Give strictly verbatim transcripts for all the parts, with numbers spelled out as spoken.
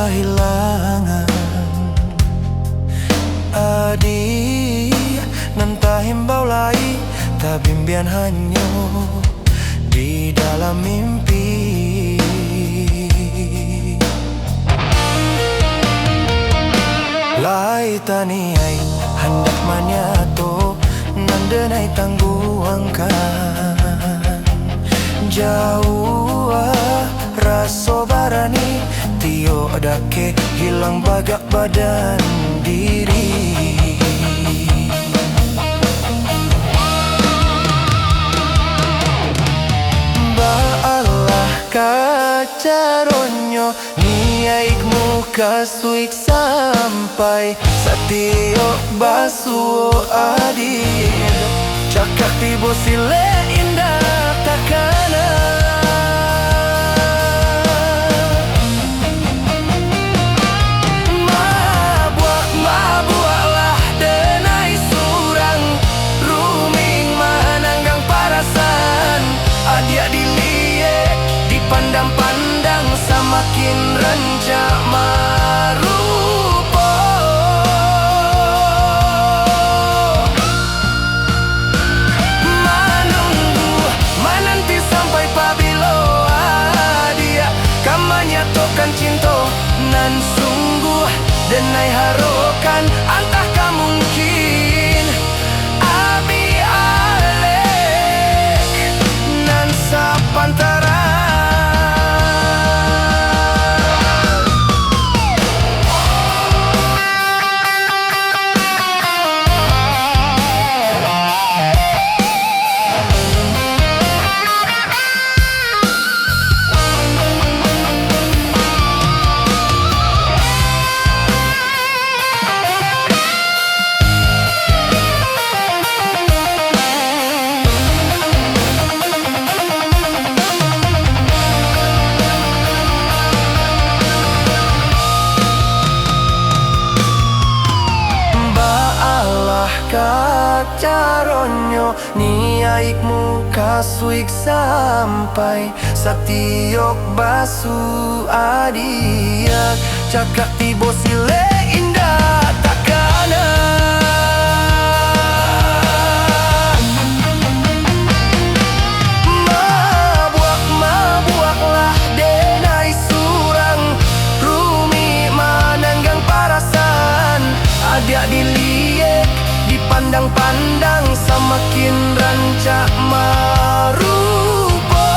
Kahilangan adik nan tahimbau lai, tabimbian hanyo di dalam mimpi. Lai taniai handak manyato, nan denai tangguangkan. Jauah raso barani, tiok dakek hilang bagak badan diri. Baalah ka caronyo, niaikmu kasuik sampai, satiok basuo adil, cakak tibo silek indak takana. Mabuak-mabuaklah denai surang, ruming mananggang parasaan, adiak diliek dipandang-pandang, samakin rancak marupo. Manunggu, mananti sampai pabilo adiak ka manyatokan cinto nan sungguah, denai harokan antah ka mungkin. Abi Alek nan sapantaran. Baalah ka caronyo, niaikmu kasuik sampai, satiok basuo adiak, cakak tibo silek indak takana. Mabuak-mabuaklah denai surang, rumik mananggang parasaan, adiak diliek dipandang-pandang, samakin rancak marupo.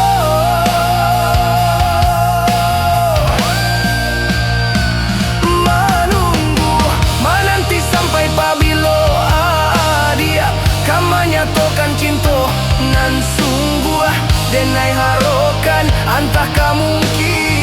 Manunggu, mananti sampai pabilo adiak ka manyatokan cinto nan sungguah, denai harokan antah ka mungkin.